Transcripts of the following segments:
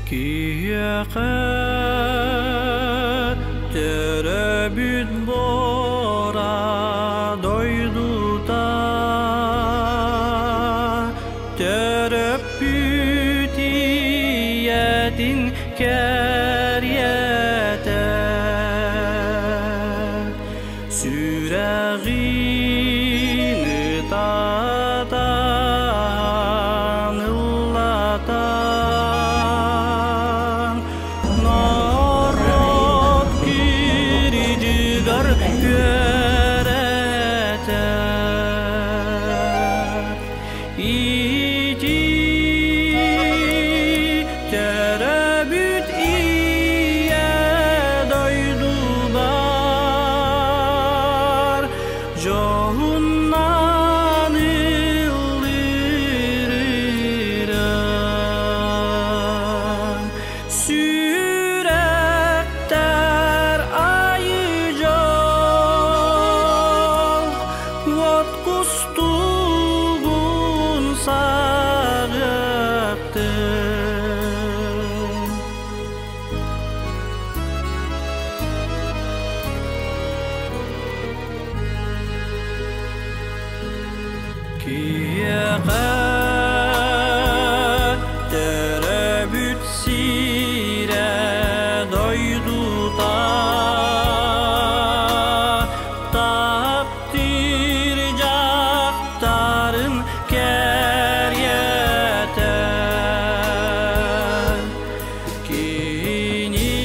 Киһиэхэ төрөөбүт буора дойдута төрөппүт ийэтин кэриэтэ сүрэҕин ытатан ыллатан норуот кирдьигэр үөрэтэр ити төрөөбүт ийэ дойдубар дьоһуннан ыллыырым сүрэхтэр айыы дьол уот кустугун саҕыахтын. Киһиэхэ төрөөбүт сирэ дойдута таптыыр дьахтарын кэриэтэ Кини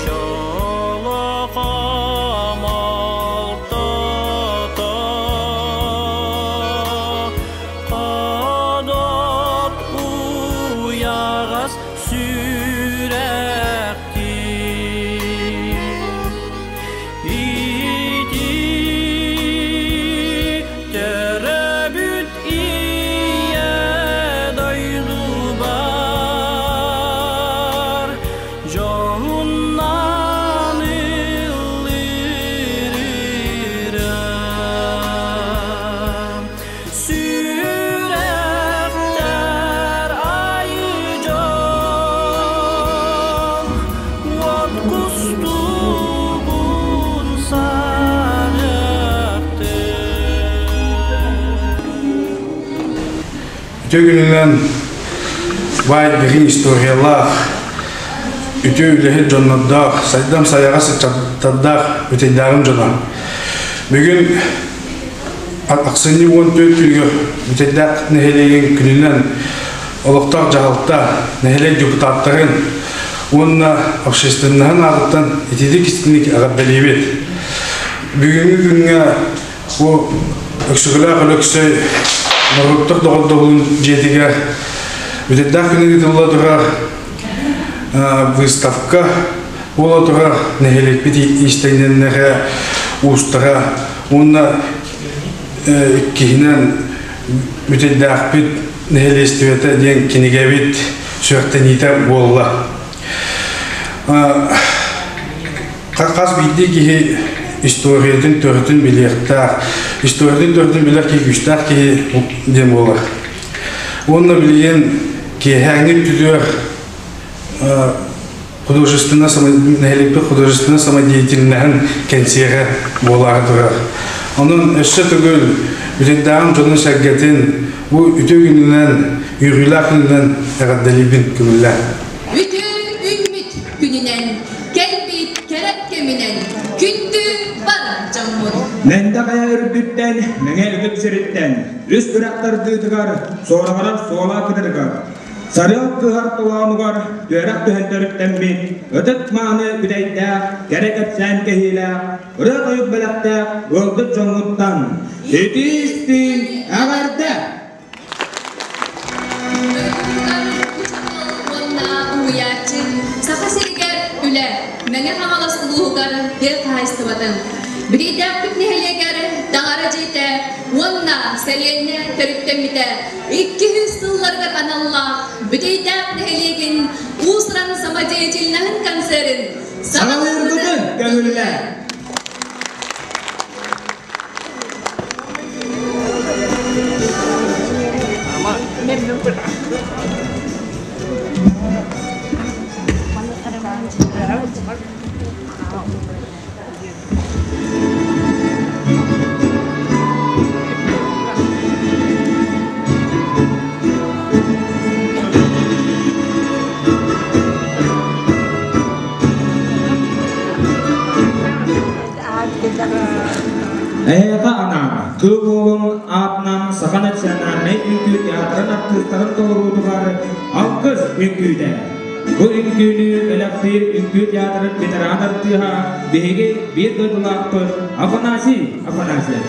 дьоло хомолтото ходот уйаҕас сүрэхтиир Ити төрөөбүт ийэ дойдубар дьоһуннан ыллыырым сүрэхтэр айыы дьон уот кустугун саҕыахтын. Үтүө күнүнэн баай дириҥ историялаах, үтүө үлэһит дьоннордоох, сайдам сайаҕас ыччаттардаах Бүтэйдээҕим дьоно. Бүгүн ахсынньы 14 күнүгэр Бүтэйдээх нэһилиэгин күнүнэн олохтоох дьаһалта, нэһилиэк депутаттарын уонна общественноһын аатыттан итиитик истиҥник эҕэрдэлиибит. Бүгүҥҥү күҥҥэ бу Өксөкүлээх Өлөксөй норуоттар доҕордоһуун дьиэтигэр Бүтэйдээх күнү ыытылла турар выставка буола турар нэһилиэкпит иистэнньэннэрэ, уустара уонна иккиһинэн Бүтэйдээхпит нэһилиэстибэтэ диэн кинигэбит сүрэхтэниитэ буолла. Хас биирдии киһи историятын төрүтүн билиэхтээх. Историятын төрүтүн билэр киһи күүстээх киһи диэн буолар. Уонна билигин киэһээҥҥи өттүгэр художественно нэһилиэкпит художественно самодеятельноһын кэнсиэрэ буолаары турар. Онон өссө төгүл Бүтэйдээҕим дьонун-сэргэтин бу үтүө күнүнэн, үөрүүлээх күнүнэн эҕэрдэлиибин көҥүллээн. Үтүө үүммүт күнүнэн, кэлбит кэрэ кэминэн күндү бар дьоммут. Мэндэ хайа үрдүттэн, Мэҥэ үтүк сириттэн, үс үрэх тардыытыгар, суораҕырар суола кытарыгар, Сарыал кыһар толоонугар түөрэх түһэн төрүттэммит, ытык-мааны бүтэйдээх, кэрэ кэпсээн кэһиилээх, ырыа-тойук бэлэхтээх ыалдьыт дьоҥҥуттан итии-истиҥ эҕэрдэ! Дойдубутугар учуутал уонна уһуйааччы Саха сиригэр үлэ, Мэҥэ Хаҥалас улууһугар тыа хаһаайыстыбатын, Бириэйдээхпит нэһилиэгэр таҥара дьиэтэ уонна сэлиэнньэ төрүттэммитэ 200 сылларыгар аналлаах Бүтэйдээх нэһилиэгин уус-уран самодеятельноһын концерын саҕалыырбытын көҥүллээ! Эһиэхэ анаан Кыыл Уолун аатынан Саха национальнай үҥкүү театрын артыыстарын толоруутугар Алгыс үҥкүүтэ. Бу үҥкүүнү бэлэхтиир үҥкүү театрын ветеран артыыһа биһиги биир дойдулаахпыт Афанасий Афанасьев.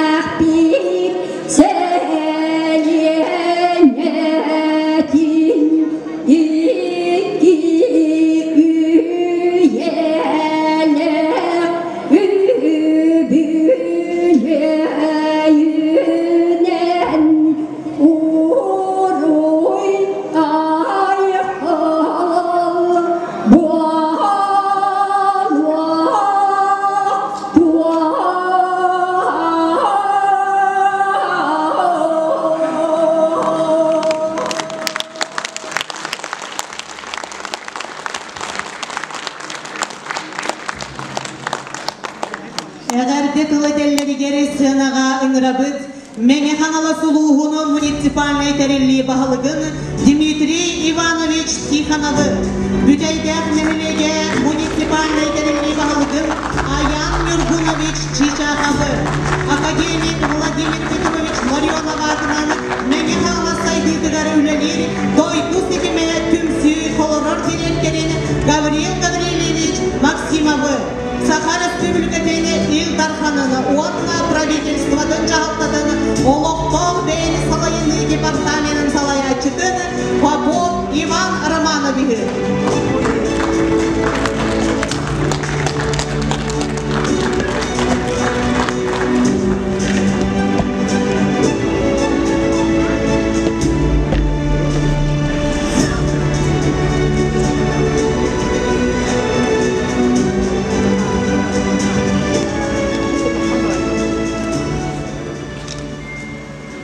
Бүтэйдээхпит сэлиэнньэтин икки үйэлээх үбүлүөйүнэн уруй айхал Эҕэрдэ тыл этэллэригэр сыанаҕа ыҥырабыт Мэҥэ Хаҥалас улууһун муниципальнай тэриллии баһылыгын Дмитрий Иванович Тихоновы, Бүтэйдээх нэһилиэгэ муниципальнай тэриллии баһылыгын Аян Нюргунович Чичаховы, академик Владимир Петрович Ларионов аатынан Мэҥэ Хаҥалас сайдыытыгар үлэлиир дойду ситимэ түмсүү толорор дириэктэрин Гаврил Гаврильевич Максимовы, Саха Өрөспүүбүлүкэтин Ил Дарханын уонна правительствотын дьаһалтатын олохтоох бэйэни салайыныы департаменын салайааччытын Попов Иван Романовиһы.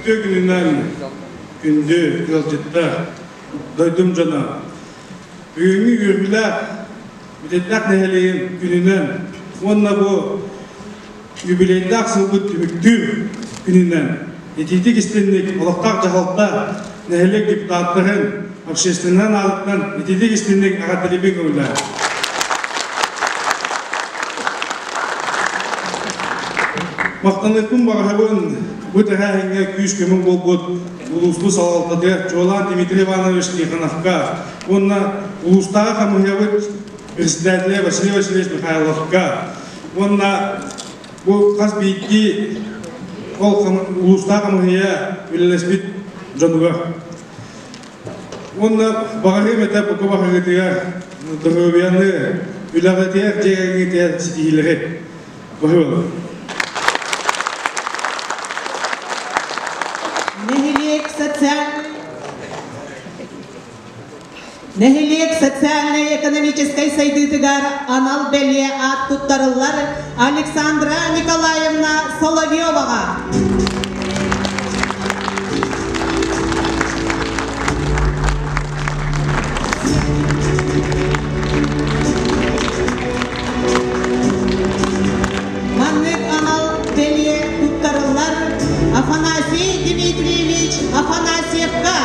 Үтүө күнүнэн күндү ыалдьыттар, дойдум дьоно. Бүгүҥҥү үөрүүлээх Бүтэттээх нэһилиэгин күнүнэн уонна бу юбилейдаах сылбыт түмүктүүр күнүнэн итиитик истинник олохтоох дьаһалта нэһилиэк депутаттарын общественнай наадатынан итиитик истинник эҕэрдэлиибин көҥүллээх. Махтаныахпын баҕарабын бу тэрээһиҥҥэ күүс-көмө буолбут улууспут салалтатыгар чуолаан Дмитрий Иванович Тихоновка уонна улуустааҕы хамыыһыйабыт председателэ Василий Васильевич Михайловка уонна бу хас биирдии ол улуустаах хамыыһыйа үлэлэспит дьонугар. Уонна баҕарыам этэ бука баҕарыытыгар доруобуйаны, үлэҕитигэр, дьиэ кэргэҥҥитигэр ситиһиилэри. Баһыыбалар. Нэһилиэк социальнай Нэһилиэк социальнай-экономическай сайдыытыгар анал бэлиэ аат туттарыллар Александра Николаевна Соловьеваҕа. Маннык анал бэлиэ туттарыллар Афанасий Дмитриевич Афанасьевка.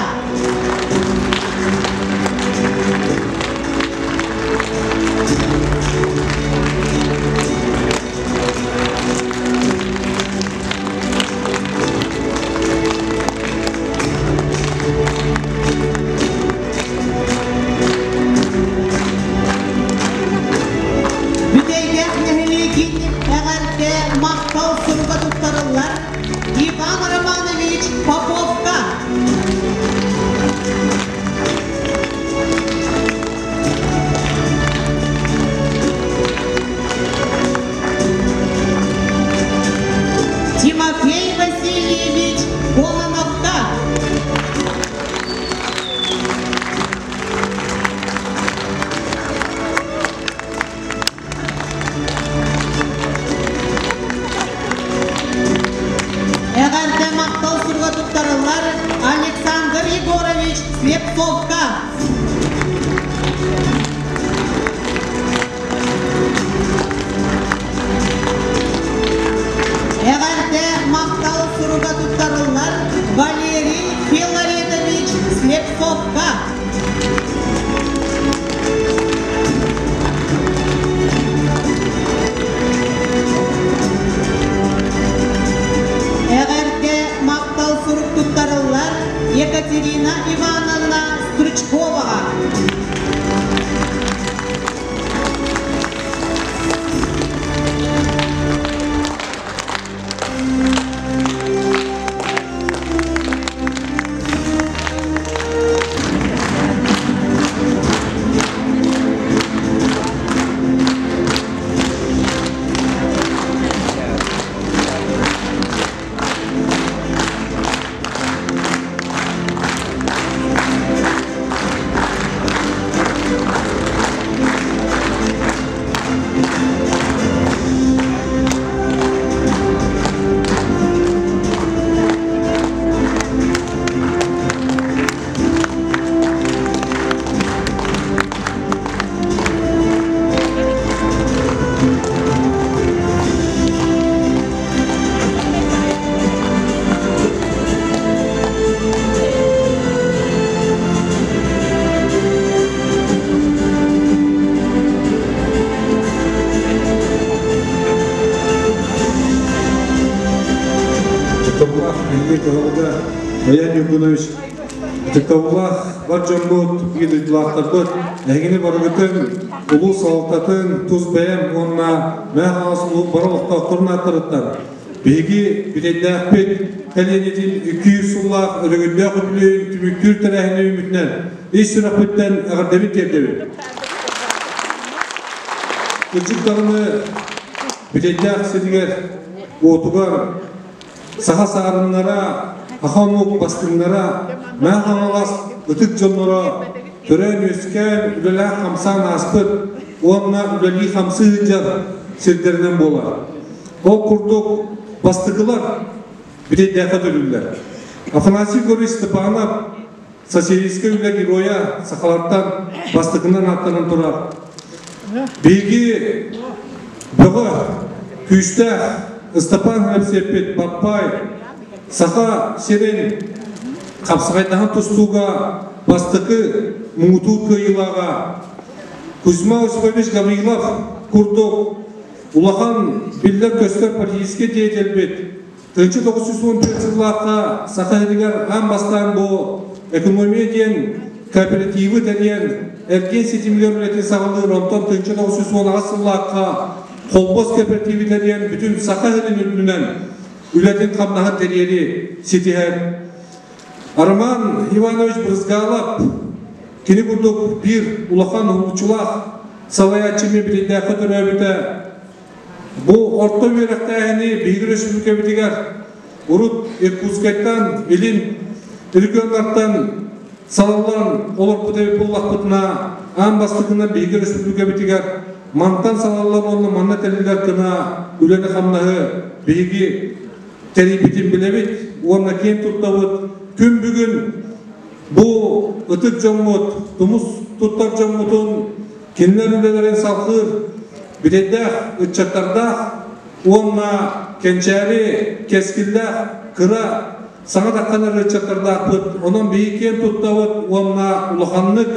Нэһилиэк баһылыга Аян Ньургунович, ытыктабыллаах бар дьоммут, биир дойдулаахтарбыт, эһигини барыгытын улуус салалтатын, тус бэйэм уонна Мэҥэ Хаҥалас улууһун бары олохтоохторун ааттарыттан биһиги бүтэйдээхпит кэлиэнитин 200 сыллаах өрөгөйдөөх үбүлүөйүн түмүктүүр тэрээһини үүммүтүнэн ис сүрэхпиттэн эҕэрдэбин тиэрдэбин. Кырдьык даҕаны Бүтэйдээх сиригэр, уотугар саха саарыннара, саха омук бастыҥнара, Мэҥэ Хаҥалас ытык дьонноро төрөөн-үөскээн, үлэлээх-хамсаан ааспыт уонна үлэлии-хамсыы сылдьар сирдэринэн буолар. Ол курдук бастакылар Бүтэйдээххэ төрүүллэр. Афанасий Егорович Степанов социалистическай үлэ геройа сахалартан бастакынан ааттанан турар. Биһиги бөҕө, күүстээх Ыстапаан Алексеевпит Баппай Саха сирин хапсаҕайдаһан тустууга бастакы муҥутуур кыайыылааҕа Кузьма Осипович Гаврилов курдук улахан биллэр-көстөр политическай деятельбит 1914 сыллаахха Саха сиригэр аан бастаан бу экономия диэн кооперативы тэрийэн эргиэн ситимигэр үлэтин саҕалыыр, онтон 1918 сыллаахха Холбос кооперативы тэрийэн бүтүн Саха сирин үрдүнэн үлэтин-хамнаһын тэрийэри ситиһэр. Роман Иванович Брызгалов кини курдук биир улахан уһулуччулаах салайааччы билиннээххэ төрөөбүтэ. Бу орто үөрэхтээһини биһиги өрөспүүбүлүкэбитигэр урут Иркутскайтан, илин регионнартан салаллан олорбут эбит буоллахпытына, аан бастакынан биһиги өрөспүүбүлүкэбитигэр мантан салаллар уонна манна тэриллэр гына үлэни-хамнаһы биһиги тэрийбитин билэбит уонна киэн туттабыт. Күн бүгүн бу ытык дьоммут, тумус туттар дьоммутун кинилэр үлэлэрин салҕыыр бүтэйдээх ыччаттардаах уонна кэнчээри кэскиллээх кыра саҥа таххан ыччаттардаахпыт. Онон биһиги киэн туттабыт уонна улаханнык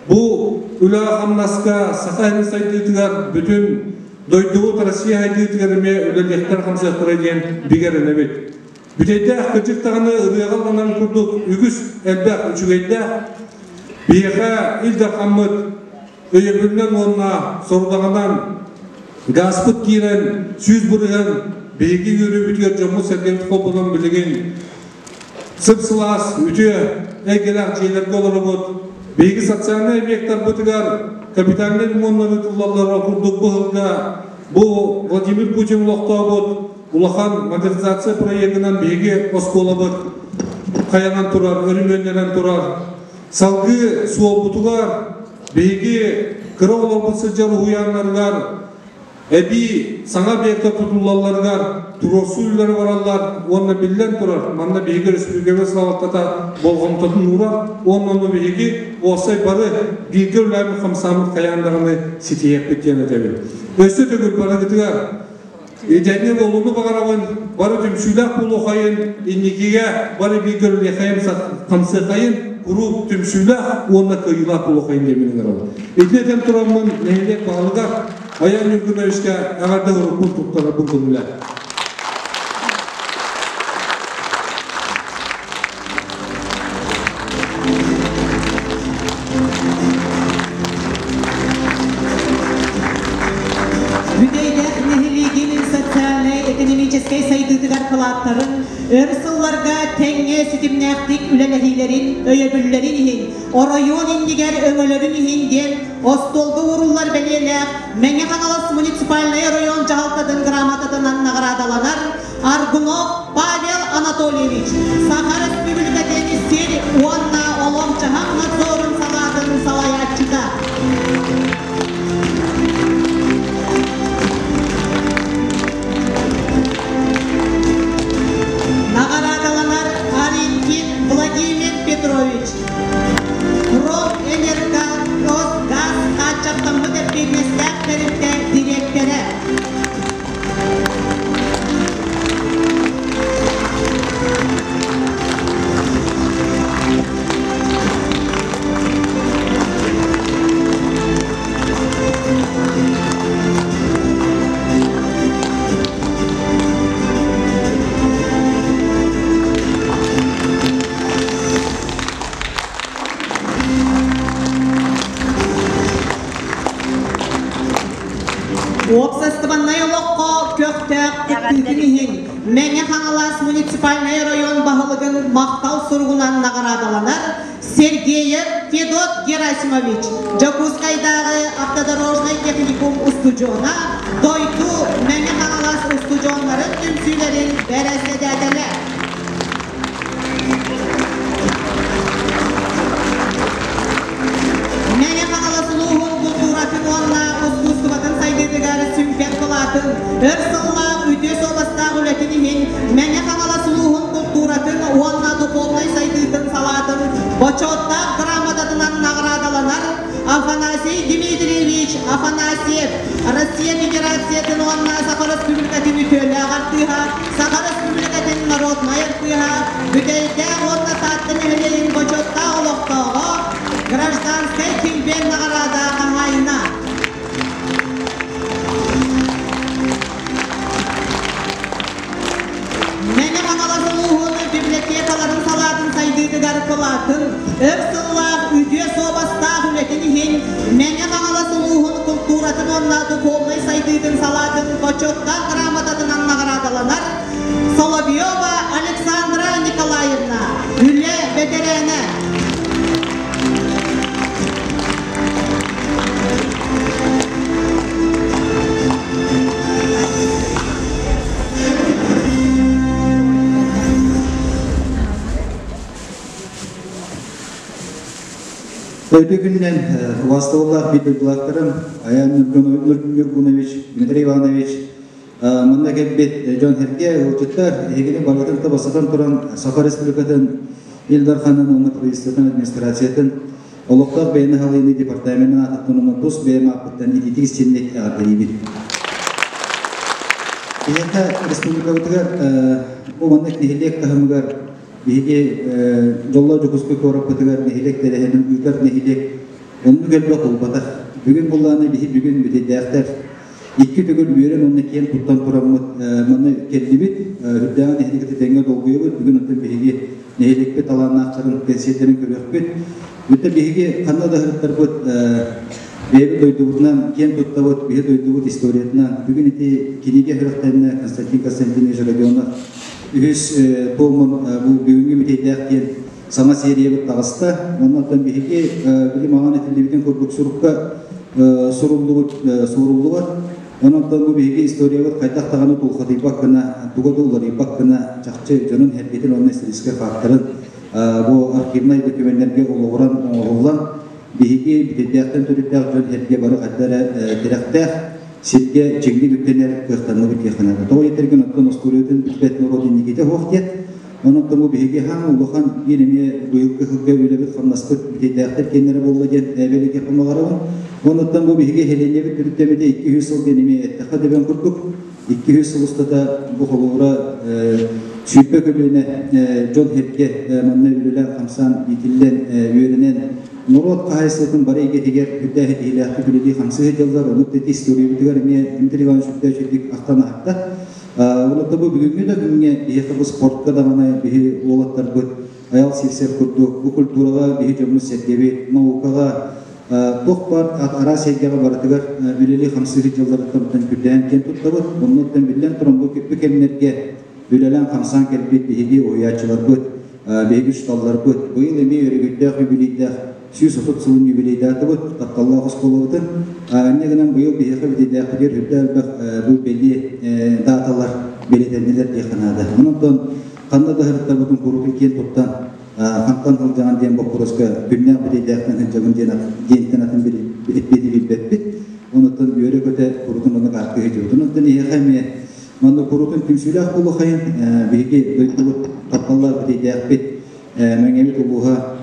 бу үлэҕэ-хамнаска Саха сирин сайдыытыгар бүтүн дойдубут Россия сайдыытыгар эмиэ үлэлиэхтэрэ-хамсыахтара диэн бигэ эрэнэбит. Бүтэйдээх кырдьык даҕаны ырыаҕа ылланарын курдук үгүс элбэх үчүгэйдээх биһиэхэ Ил Дархаммыт өйөбүлүнэн уонна сорудаҕынан газпыт киирэн 100% биһиги үөрүүбүтүгэр дьоммут-сэргэбит холбонон билигин сып-сылаас, үтүө эйгэлээх дьиэлэргэ олоробут. Биһиги социальнай объектарбытыгар капитальнай ремоннар ыытыллаллара курдук бу сылга бу Владимир Путин олохтообут улахан модернизация проегынан биһиги оскуолабыт хайанан турар, өрөмүөннэнэн турар. Салгыы суолбутугар биһиги кыра оҕолорбут сылдьар уһуйааннарыгар эбии саҥа объектар тутуллалларыгар туруорсуу үлэлэрэ бараллар уонна биллэн турар, манна биһиги өрөспүүбүлүкэбит салалтата болҕомтотун уурар уонна ону биһиги уопсай бары бииргэ үлэлээбит хамсааммыт хайаан даҕаны ситиһиэхпит диэн этэбин. Өссө төгүл барыгытыгар Итинник олуну баҕарабын, бары түмсүүлээх буолуохайын, инникигэ бары бииргэ үлэлиэхэйин, хамсыахайын, куруук түмсүүлээх уонна кыайыылаах буолуохайын диэммин ыҥырабын. Итини этэн тураммын нэһилиэк баһылыгар Аян Ньургуновичка эҕэрдэ уруккун туттарарбын көҥүлэ. Бүтэйдээх нэһилиэгин социальнай-экономическай сайдыытыгар кылааттарын өр сылларга тэҥҥэ ситимнээхтик үлэлэһиилэрин, өйөбүллэрин иһин, оройуон иннигэр өҥөлөрүн иһин диэн остуолга ууруллар бэлиэлээх Мэҥэ Хаҥалас муниципальнай оройуон дьаһалтатын грамотатынан наҕараадаланар Аргунов Павел Анатольевич, Саха Республикатын сир уонна олох-дьаһах надзорун салаатын салайааччыта. Наҕараадаланар Аринкин Владимир Петрович, Росэнерго газ хааччахтаммыт эппиэтинэстээх тэрилтэ дириэктэрэ. Уопсастыбаннай олоххо көхтөөх кыттыытын иһин Мэҥэ Хаҥалас муниципальнай оройуон баһылыгын махтал суругунан наҕараадаланар Сергеев Федот Герасимович, Дьокуускайдааҕы автодорожнай техникум устудьуона, дойду Мэҥэ Хаҥалас устудьуоннарын түмсүүлэрин бэрэссэдээтэлэ. Мэҥэ Хаҥалас улууһун култууратын уонна ускуустубатын сайдыытыгар сүҥкэн кылаатын, өр сыллаах үтүө суобастаах үлэтин иһин Мэҥэ Хаҥалас улууһун култууратын уонна духовнай сайдыытын салаатын бочуоттаах грамотатынан наҕараадаланар Афанасий Дмитриевич Афанасьев, Россия Федерациятын уонна Саха Өрөспүүбүлүкэтин үтүөлээх артыыһа, Саха Өрөспүүбүлүкэтин народнай артыыһа, Бүтэйдээх уонна Таатта нэһилиэгин бочуоттаах олохтооҕо, гражданскай килбиэн наҕараада хаһаайына. Мэҥэ Хаҥалас улууһун библиотекаларын салаатын сайдыытыгар кылаатын, өр сыллаах үтүө суобастаах үлэтин иһин Мэҥэ Хаҥалас улууһун култууратын уонна духовнай сайдыытын салаатын бочуоттаах грамотатынан наҕараадаланар Соловьева Александра Николаевна, үлэ бэтэрээнэ. Өтө күнүнэн убаастабыллаах биир дойдулаахтарым Аян Ньургунович, Дмитрий Иванович, манна кэлбит дьон сэргэ, ыалдьыттар, эһигини барытын да бастатан туран Саха Республикатын Ил Дарханын уонна правительствотын администрациятын олохтоох бэйэни халыйыныы департаменын аатыттан уонна тус бэйэм ааппыттан ититик истинник эҕэрдэлиибин. Биһиэхэ республикабытыгар бу маннык нэһилиэк таһымыгар биһиги дьоллоох Дьокуускай куораппытыгар нэһилиэк тэрээһинин ыытар нэһилиэк оннук элбэх буолбатах. Бүгүн буллааны биһи бүгүн бүтэйдээхтэр икки төгүл үөрэн уонна киэн туттан тураммыт манна кэллибит. Үрдээҕин нэһилиэккэ тэҥҥэ долгуйабыт. Бүгүн оттон биһиги нэһилиэкпит талааннаахтарын кэнсиэрдэрин көрүөхпүт. Бүтэ биһиги ханна да сырыттарбыт бэйэбит дойдубутунан киэн туттабыт, биһи дойдубут историятынан. Бүгүн ити кинигэ сүрэхтэннэ Константин Константинович Родионов үһүс томун бу бүгүҥҥү бүтэйдээх диэн саҥа сериябыт таҕыста. Оннуттан биһиги били маҥан этиллибитин курдук сурукка суруллубут суоруллубат. Онон бу биһиги историябыт хайдах даҕаны тулхадыйбат гына, туга да уларыйбат гына чахчы дьонун сэргэтин уонна историческай фактарын бу архивнай документарга олоҕуран оҥоһуллан биһиги бүтэйдээхтэн төрүттээх дьон сэргэ бары хайда эрэ тирэхтээх сиргэ чиҥник үктэнэр кыахтанныбыт диэххэ наада. Тоҕо диэтэргин оттон остуоруйатын билбэт норуот инникитэ суох диэн. Онон бу биһиги хаан улахан биир эмиэ быйылгы сылга үлэбит-хамнаспыт бүтэйдээхтэр киэннэрэ буолла диэн бэлиэтиэхпин баҕарабын. Онуттан бу биһиги нэһилиэнньэбит төрүттэммитэ 200 сыл диэн эмиэ эттэххэ дөбөҥ курдук. 200 сыл устата бу холобура 20 көлүөнэ дьон сиргэ манна үлэлээн-хамсаан, иитиллэн, үөрэнэн норуот хаһаайыстыбатын бары эйгэтигэр үрдээх ситиһиилээхтик үлэлии-хамсыы сылдьаллар. Ону ити историябытыгар эмиэ Дмитрий Иванович үрдээх үчүгэйдик ахтан аһарда. Онон бу бүгүҥҥү да күҥҥэ биһиэхэ бу спортка даҕаны биһи уолаттарбыт Айал Сивцев курдук бу культураҕа биһи дьоммут-сэргэбит, наукаҕа туох баар араас эйгэҕэ барытыгар үлэлии-хамсыы сылдьалларыттан күрдээн киэн туттабыт. Оннуттан биллэн туран бу кэмнэргэ үлэлээн-хамсаан кэлбит биһиги уһуйааччыларбыт, биһиги учууталларбыт быйыл эмиэ өрөгөйдөөх юбилейдаах 130 сылын юбилейдаатыбыт, тапталлаах оскуолабытын. Инньэ гынан быйыл биһиэхэ бүтүйдээхпитигэр үрдэ элбэх бу бэлиэ дааталар бэлиэтэннилэр диэххэ наада. Онон ханна да сырыттарбытын куруутун киэн туттан хантан сылдьаҕын диэн боппуруоска күннээх бүтэйдээхтэн сылдьабын диэн диэнтэн атын эппиэти билбэппит. Онуттан үөрэ-көтө куруутун оннук ааттыы сылдьыбыт. Онуттан эһиэхэ эмиэ манна куруутун түмсүүлээх буолуохайын биһиги дойдубут тапталлаах бүтэйдээхпит Мэҥэбит улууһа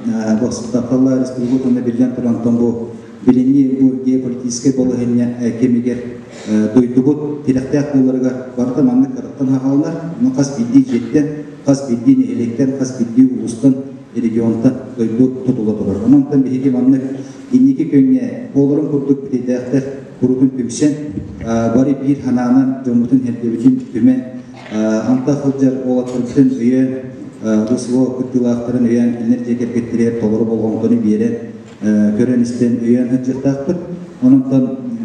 тапталлаах республика уонна биллэн туран онтон бу билиҥҥи бу геополитическай балаһыанньа кэмигэр дойдубут тирэхтээх буоларыгар барыта маннык кыраттан хааланар. Ону хас биирдии дьиэттэн, хас биирдии нэһилиэктэн, хас биирдии улуустан, регионтан дойду тутула турар. Онон биһиги маннык инники күөҥҥэ буоларын курдук бүтэйдээхтэр курутун түмсэн, бары биир санаанан дьоммутун сэргэбитин түмэн Антах сылдьар уолаттарбытын өйөөн, СВО кыттыылаахтарын өйөөн, кинилэр дьиэ кэргэттэригэр толору болҕомтону биэрэн, көрөн-истэн өйөөн сылдьыахтаахпыт. Онон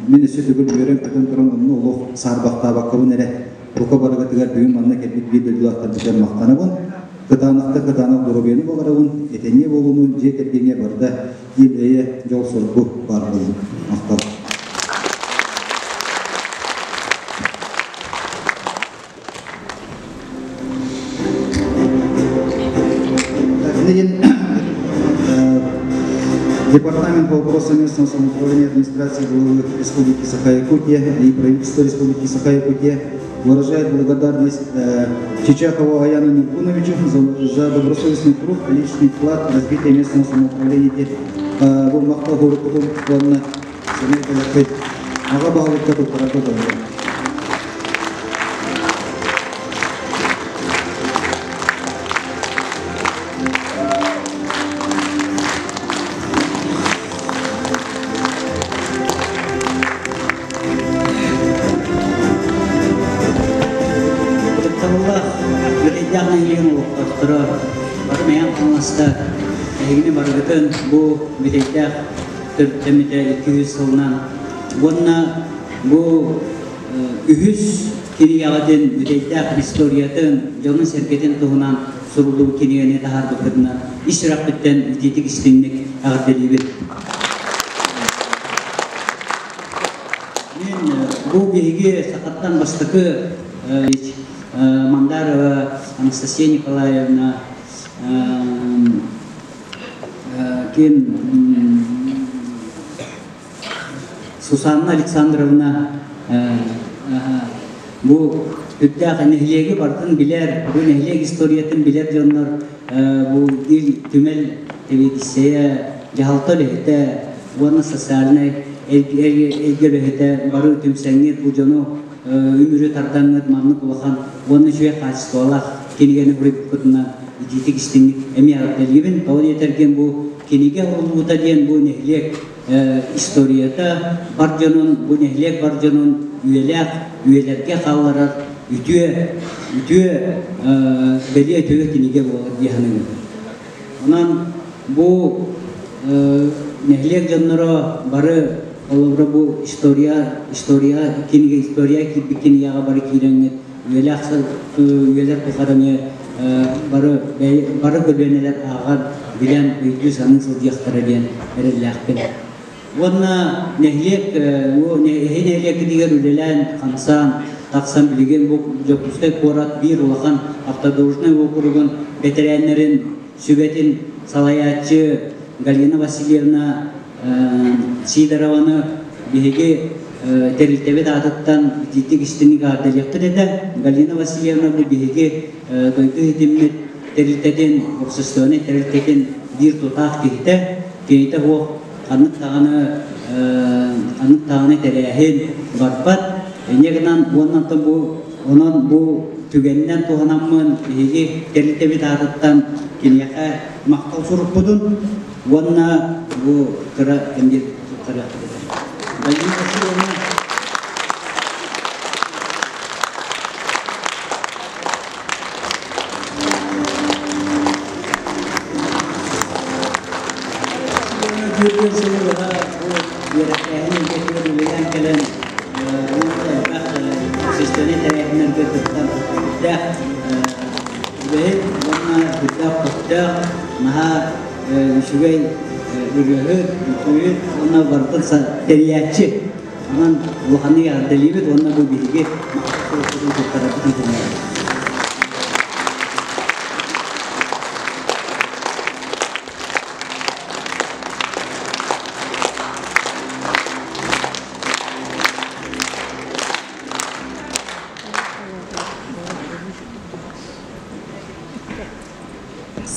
Мин өссө төгүл үөрэн-көтөн туран онно олох саарбахтаабаккабын эрэ бука барыгытыгар бүгүн манна кэлбит биир дойдулаахтарбытыгар махтанабын. Кытаанахта кытаанах доруобуйаны баҕарабын, этэҥҥэ буолууну, дьиэ кэргэҥҥэ барыта ил-эйэ, дьол-соргу баар буоллун. Махтал. Департамент по вопросам местного самоуправления администрации главы Республики Саха-Якутия и правительства Республики Саха-Якутия выражает благодарность Чичахову Аяну Никуновичу за добросовестный труд, личный вклад в развитие местного самоуправления. Бу махтал хорукутун уонна сэмэй бэлэхпит аҕа баһылыкка туттарарга дьоннор. Ытыктабыллаах Бүтэйдээх нэһилиэгин олохтоохторо, бары мэйэн хаҥаста эһигини барыгытын бу Бүтэйдээх төрүттэммитэ 200 сылынан уонна бу үһүс кинигэҕитин Бүтэйдээх историятын, дьонун-сэргэтин туһунан суруллубут кинигэни таһаарбыккытынан ис сүрэхпиттэн итиитик истиҥник эҕэрдэлиибин. Мин бу биһиги сахаттан бастакы Мандарова Анастасия Николаевна ким Сусанна Александровна бу үрдээх нэһилиэги барытын билэр, бу нэһилиэк историятын билэр дьоннор бу Ил Түмэл сэбиэдиссэйэ, дьаһалта үлэһитэ уонна социальнай эйгэ үлэһитэ бары түмсэҥҥит бу дьону үмүрү тардаҥҥыт маннык улахан уонна үчүгэй хаачыстыбалаах кинигэни суруйбуккутунан итиитик истиҥник эмиэ эҕэрдэлиибин. Тоҕо диэтэргин бу кинигэ уһуллуута диэн бу нэһилиэк историята бар дьонун, бу нэһилиэк бар дьонун үйэлээх үйэлэргэ хаалларар үтүө үтүө бэлиэ үтүө кинигэ буолар дии саныыбын. Онон бу нэһилиэк дьонноро бары холобура бу история история кинигэ история киирбит кинигэҕэ бары киирэҥҥит үйэлээх үйэлэр тухары эмиэ бары бары көлүөнэлэр ааҕан билэн өйдүү саныы сылдьыахтара диэн эрэллээхпин. Уонна нэһилиэк эһи нэһилиэккитигэр үлэлээн, хамсаан тахсан билигин бу Дьокуускай куорат биир улахан автодорожнай уокуругун бэтэрээннэрин сүбэтин салайааччы Галина Васильевна Сидорованы биһиги тэрилтэбит аатыттан итиитик истиҥник эҕэрдэлиэхпит этэ. Галина Васильевна бу биһиги дойду иһитиммит тэрилтэтин, общественнай тэрилтэтин биир тутаах киһитэ. Киһитэ суох ханнык даҕаны ханнык даҕаны тэрээһин барбат. Инньэ гынан уонна онтон бу онон бу түгэнинэн туһанаммын биһиги тэрилтэбит аатыттан киниэхэ махтал сурукпутун уонна бу кыра эмиэ туттарыахпыт этэ. Галина Васильевна Түөртүөн сылы быһа бу үөрэхтээһин эйгэтигэр үлэлээн кэлэн элбэх общественнай тэрээһиннэргэ кыттан сүрдээх үлэһит уонна сүрдээх көхтөөх, наһаа үчүгэй ырыаһыт, үҥкүүһүт уонна барытын тэрийээччи. Онон улаханнык эҕэрдэлиибит уонна бу биһиги махтал туттарарбытын көҥүллэбит.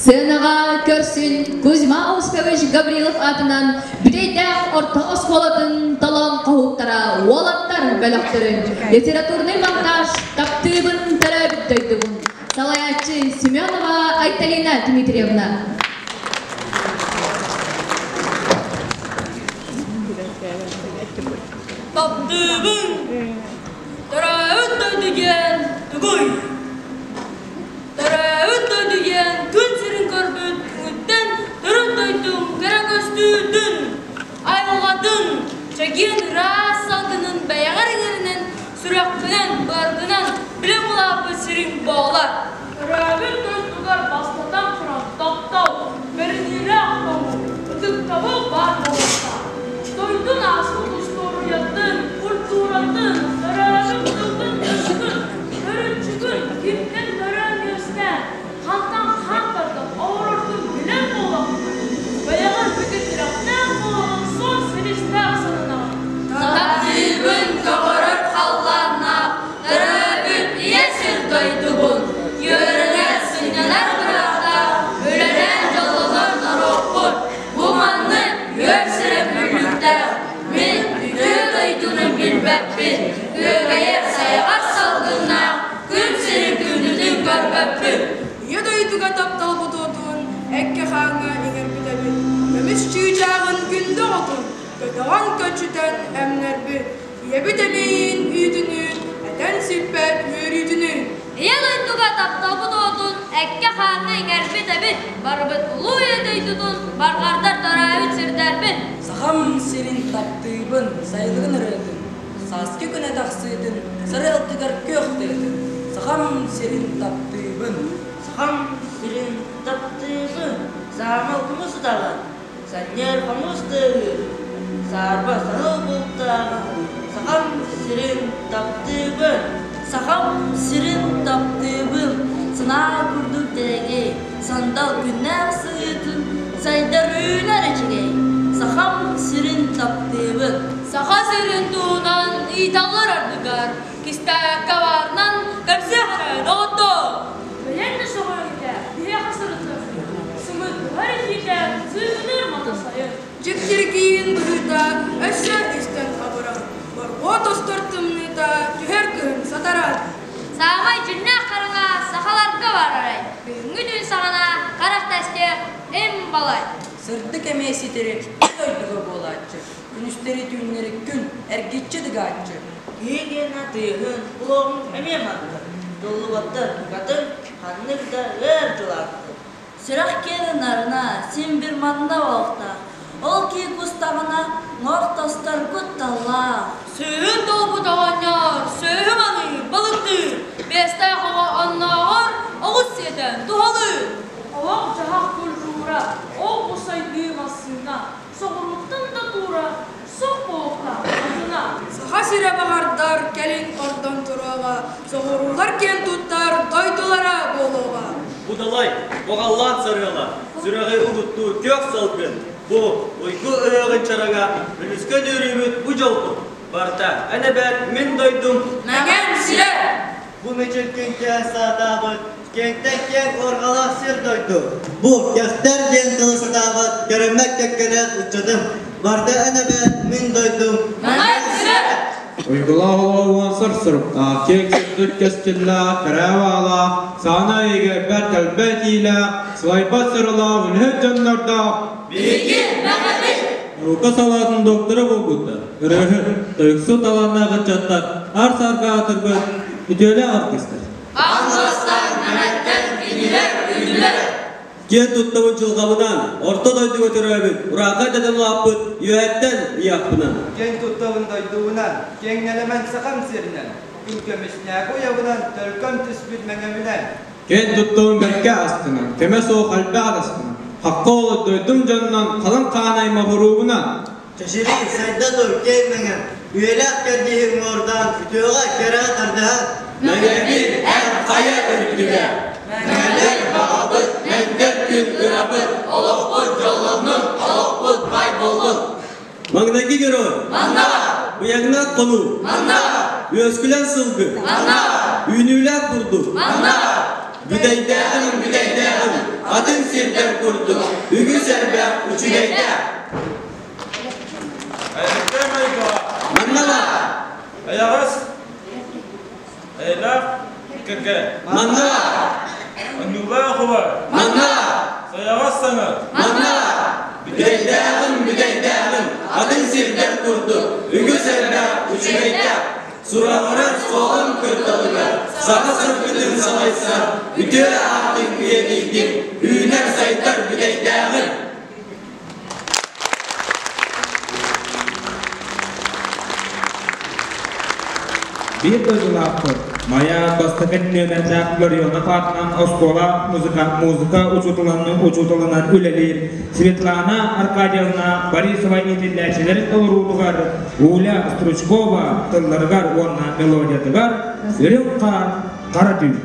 Сценаҕа көрсүн Кузьма Осипович Гаврилов аатынан Бүтэйдээх орто оскуолатын талан хоһууттара уолаттар бөлөхтөрүн литературный монтаж «Таптыыбын төрөөбүт дойдубун» салайааччы Семенова Айталина Дмитриевна. Таптыыбын төрөөбүт дойду диэн тугуй? Төрөөбүт дойду диэн күн сирин көрбүт күҥүттэн төрүт дойдум кэрэ көстүүтүн, айылҕатын, чэгиэн ыраас салгынын бэйэҕэр иҥэринэн, сүрэххинэн, быаргынан билэ улааппыт сириҥ буолар. Төрөөбүт дойдугар бастатан туран таптал, бэриниилээх буолуу, ытыктабыл баар буолуохтаах. Дойдун ааспыт устуоруйатын, культуратын, төрөөбүт тылгын-өскүн, төрүччүгүн кимтэн төрөөн-үөскээн, хантан хаан тардан олороргун билэр буоллаххына, бэйэҕэр бүтүн тирэхтээх буолан суон силистээх сананаҕын. Таптыыбын көҕөрөр халлааннаах, төрөөбүт ийэ сир дойдубун, үөрэнэр, сынньанар быраактаах, үлэлээн дьоллонор норуоппут. Бу маннык үөр сирэ мүллүктээх, мин үтүө дойдуну билбэппин, күөгэйэр сайаҕас салгыннаах, күн сирин күндүтүн көрбөппүн. Ийэ дойдуга таптал бутуотун эккэ-хааҥҥа иҥэрбитэбит, көмүс чыычааҕын күндү оҕотун көтөҕөн көччүтэн эмнэрбит, ийэбит эбийин үүтүнүүн этэн сиппэт үөрүүтүнүүн. Ийэ дойдуга тапталбыт уотун эккэ-хааҥҥа иҥэрбит эбит, барыбыт улуу ийэ дойдутун барҕардар төрөөбүт сирдэрбит. Сахам сирин таптыыбын, сайылыгын ырыатын, сааскы күнэ тахсыытын, сарыалтыгар күөх тыатын. Сахам сирин таптыыбын. Сахам сирин таптыыбын, саамал кумус утаҕын, санньыар хомус тыаһыыр, саарба саһыл бултааҕын, Сахам сирин таптыыбын. Сахам сирин таптыыбын, санаа курдук дэлэгэй, сандал күннээх сыһыытын, сайдар үүнэр эчигэй. Сахам сирин таптыыбын. Саха сирин туһунан ыйыталлар ардыгар, кистээккэ баарынан кэпсиэх эрэ, доҕоттоор! Бэйэҥ да сөҕүөҥ этэ, биһиэхэ сырыттаргын, сымыыт иһиитэ, сыыгыныыр мата сайын. Дьиктиргиин быһыыта өссө истэн абыран, борбуот устар тымныыта түһэр кыһын сатаран. Саамай дьүннээх хараҥа сахаларга барарай, бүгүҥҥү түүн саҕана харах тэстиэх им балай. Сырдык эмиэ ситэри дойдуга буолааччы, күнүстэри-түүннэри күн эргиччи дыгааччы. Киһи гиэнэ тыаһын, улуоҕун эмиэ маннык, туллубаттар букатын ханнык да ыар дьулааттар. Сүрэх киэнэ нарына, син бир манна буолуохтаах. Ол киһи кустаҕына, ҥох тостор кутталлаах. Сүөһүн толбут оҕонньор, сүөһү маныыр, балыктыыр, биэстээх оҕо оннооҕор оҕус сиэтэн туһалыыр. Олох-дьаһах культура, ол-бу сайдыы массыына, соҕурууттан да туура, суох буолуохтаах атына. Саха сирэ баҕардар кэлин ордон туруоҕа, соҕуруулар киэн туттар дойдулара буолуоҕа. Будалай, оҕаллаан сарыала, сүрэҕи угуттуур күөх салгын, бу уйгу ыһыаҕын чараҥа, үлүскэн үөрүүбүт бу дьолбут. Барыта эн эбээт мин дойдум. Мэҥэм сирэ! Бу мичил күн киэһэ саатаабыт, киэҥтэн киэҥ уорҕалаах сир дойду. Бу кэхтэр диэн тылы сатаабат, кэрэммэт кэккэлээх ыччатым. Барда эн эбээт мин дойдум. Мэҥэм сирэ! Уйгулаах олоҕу сыр-сырыктаах, киэҥ сырдык кэскиллээх, кэрэ баалаах, саана эйгэ бэрт элбэх этиилээх, сылайбат сыралаах үлэһит дьоннордоох Биһиги Мэҥэбит! Наука салаатын доктора буолбуттар, ырыаһыт, тойуксут талааннаах ыччаттар аар-саарга аатырбыт үтүөлээх артыыстар. Алластар Мэҥэттэн кинилэр күндүлэр! Киэн туттабыт дьылҕабынан, орто дойдуга төрөөбүт, ураахай дэтэн улааппыт үөһэттэн ыйаахпынан. Киэн туттабын дойдубунан, киэҥ нэлэмэн сахам сиринэн, күн көмүснээк уйабынан, төлкөм түспүт мэҥэбинэн. Киэн туттабын бэркэ астынан, көмө суох элбэх адаспынан, хакка олут дойдум дьонунан халыҥ хаанай моһуруубунан. Чэчирии, сайда тур, киэҥ мэҥэм, үйэлээх кэрдииһи уҥуордаан, үтүөҕэ, кэрэҕэ тардыһан. Мэҥэбит эн хайа үрдүгэ, Мэҥэлэр баҕабыт, мэҥдэр күн ырабыт, олохпут дьоллоннун, олохпут бай буоллун. Маҥнайгы герой. Манна! Быйаҥнаах хонуу. Манна! Үөскүлэн сылгы. Манна! Үүнүүлээх бурдук. Манна! Бүтэйдээҕин бүтэйдээҕин, атын сирдэр курдук, үгүс элбэх үчүгэйдээх. Манна Айаҕас, эйэлээх кэккэ. Манна! Онньуулаах уба. Манна! Сайаҕас саҥа. Манна! Бүтэйдээҕин бүтэйдээҕин, атын сирдэр курдук, үгүс элбэх үчүгэйдээх. Сураҕырар суолун кырдалыгар, саха сыргытын салайсар, үтүө аатын үйэтийдин, үүнэр-сайдар бүтэйдээҕин. Биир дойдулаахпыт Майа бастакы нүөмэрдээх Ларионов аатынан оскуола музыка, музыка учууталынан, учууталынан үлэлиир Светлана Аркадьевна Борисова иитиллээччилэрин толоруутугар Уля Стручкова тылларыгар уонна мелодиятыгар Үрүҥ хаар хара түүн.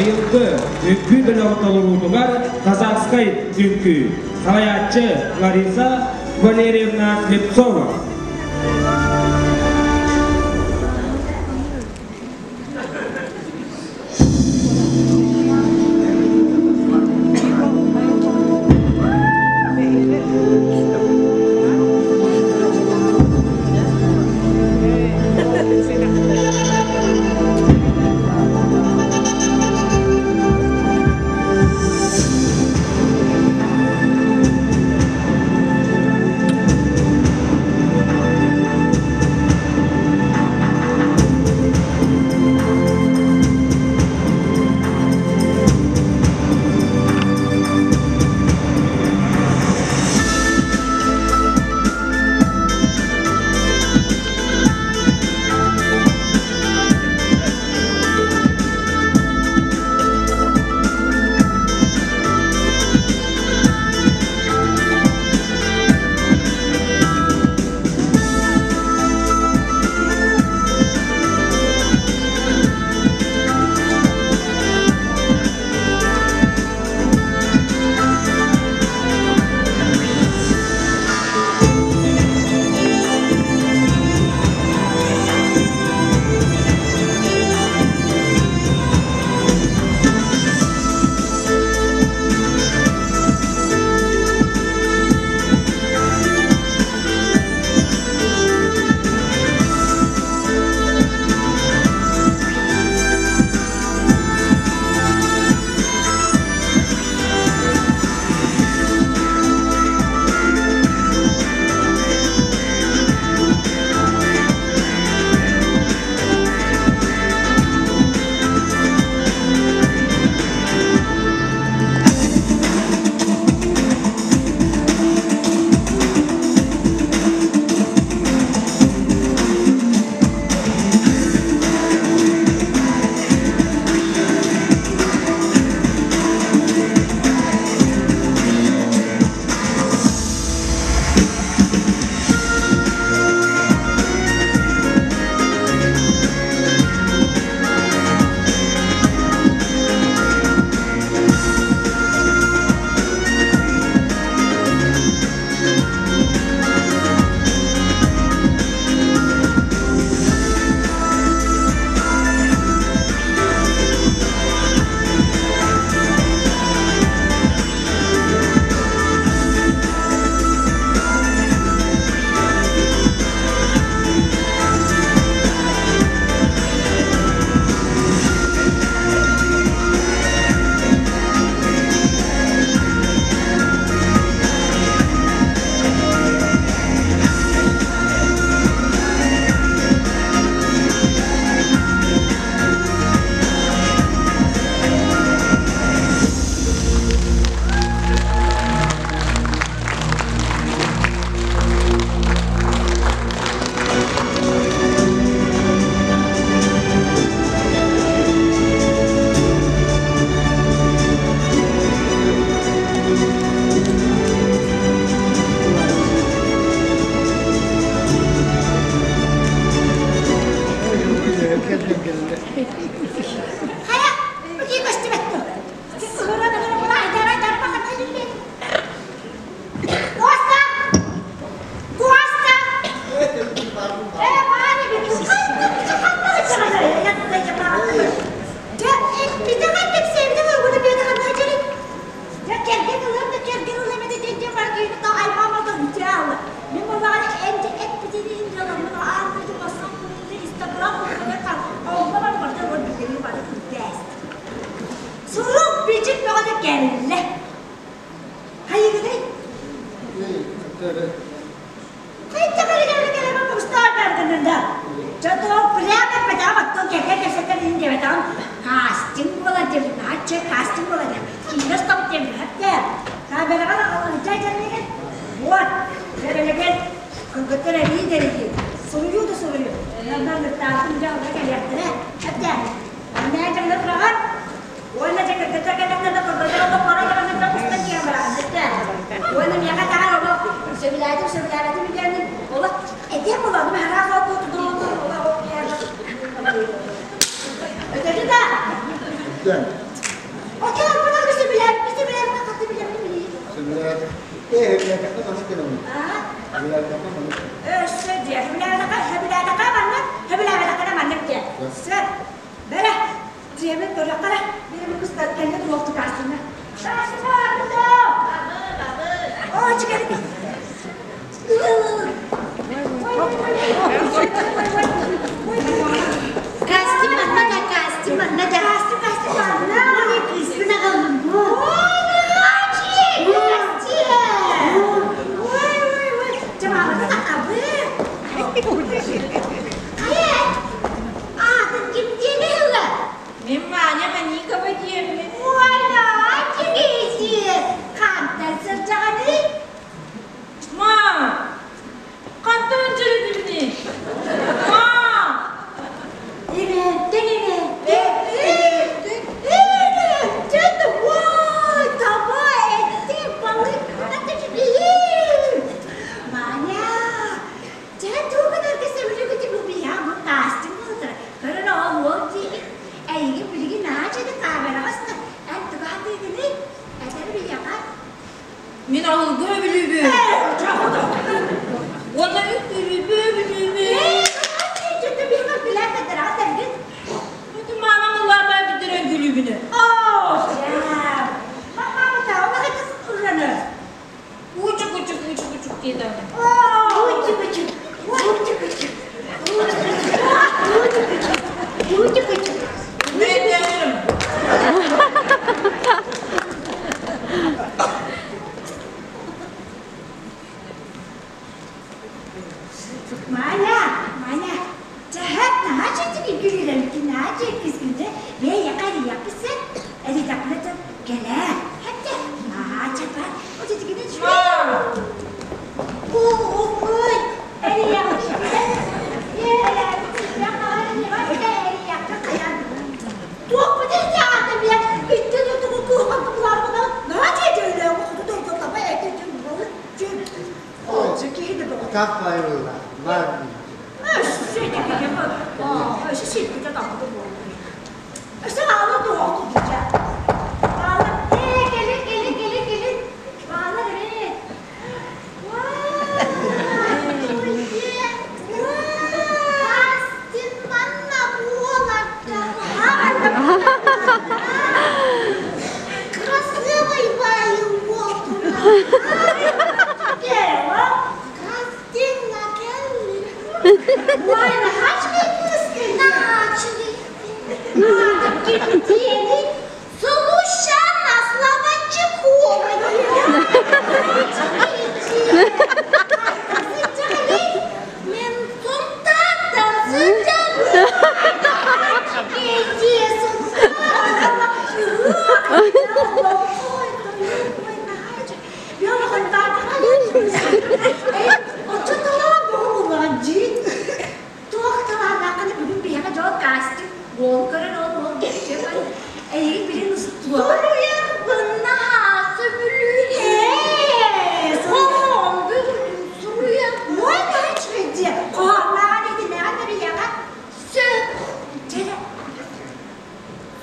Айылгы үҥкүү бөлөҕүн толоруутугар казахскай үҥкүү. Салайааччы Лариса Валерьевна Слепцова. Өссө дьэ, хөбүлээбэтэххэ, хөбүлээтэххэ маннык, хөбүлээбэтэххэ маннык дьэ. Сөп. Бэрэ, дьиэбин көрүөххэ эрэ, биир кыстар кэннэ туох тутаастына. Оо, чикэрик. Костюм манна да, костюм манна да. Костюм, костюм манна. Ой, кыыспын аҕаллым бу. Ой, костюм! Ой, ой, ой, дьамаалата такабы. Хайа, аатын ким диэн ыла? Мин Маня Маникова диэммин. Ой, чигизи, хантан сылдьаҕыный? Ма, хантан дьөрүтүбүнүй? Ма! Эбээттэн, эбээттэн. Эбээттэн, ой, таба этти, балык, Маня, дьэ, тугунарга сөбүлүгүтү бу биһа бу кастинг буолтара. Көрөн ол уол диигин, эйигин билигин наачаны камераҕа ыстар. Эн тугу хатыыгыный? Этэр биһиэхэ. Мин аһылгы өбүлүүбүн. Уонна үктүүрүүбү өбүлүүбүн. Бүтүн маамам ыллаабаа бүтэрэн күлүүбүнэ. Учук учук учук учук диэтэҕинэ. Мен Маня, Маня, чаһат наһаа күлүрэммитин наһаа кискинде бэйэ карияппысы эритаппыта кэлэ хатта наһаа чапа отитигине Ой, Как правило, ладно. Красивый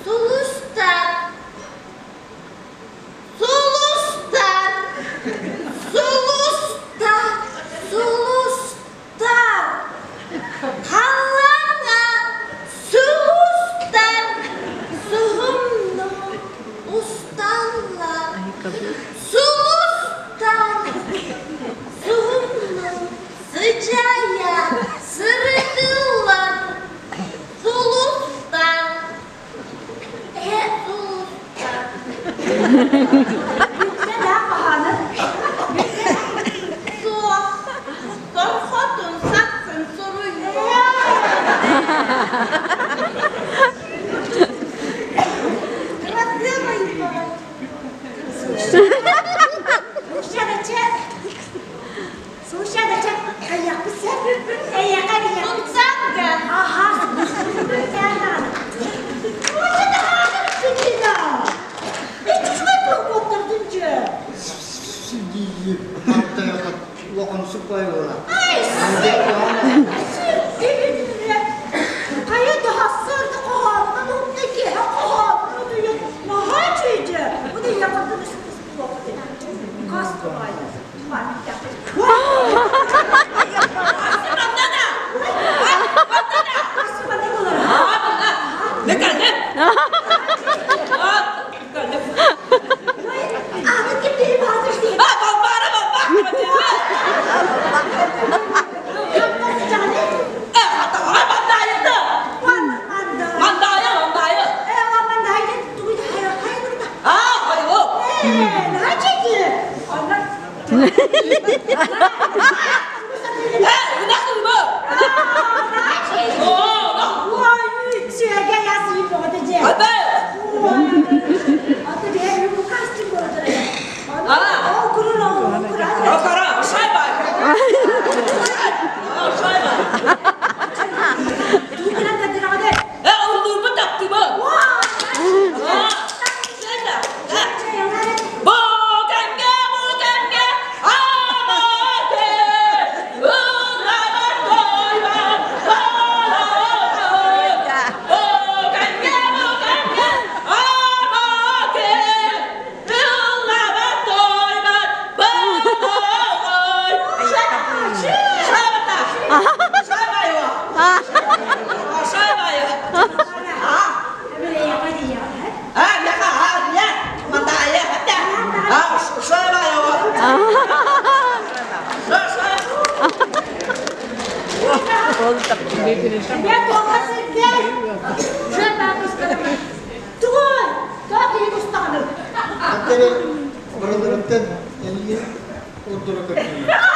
Сулустар, сулустар, сулустар, сулустар, халлааҥҥа сулустар, суһумнуу усталлар, сулустар, суһумнуу сыдьаайа сырытыллар, сулустар, сулустар. Суох, торхотун сахсын суруйуо. Барыларыттан эйигин ордоро көрдүм.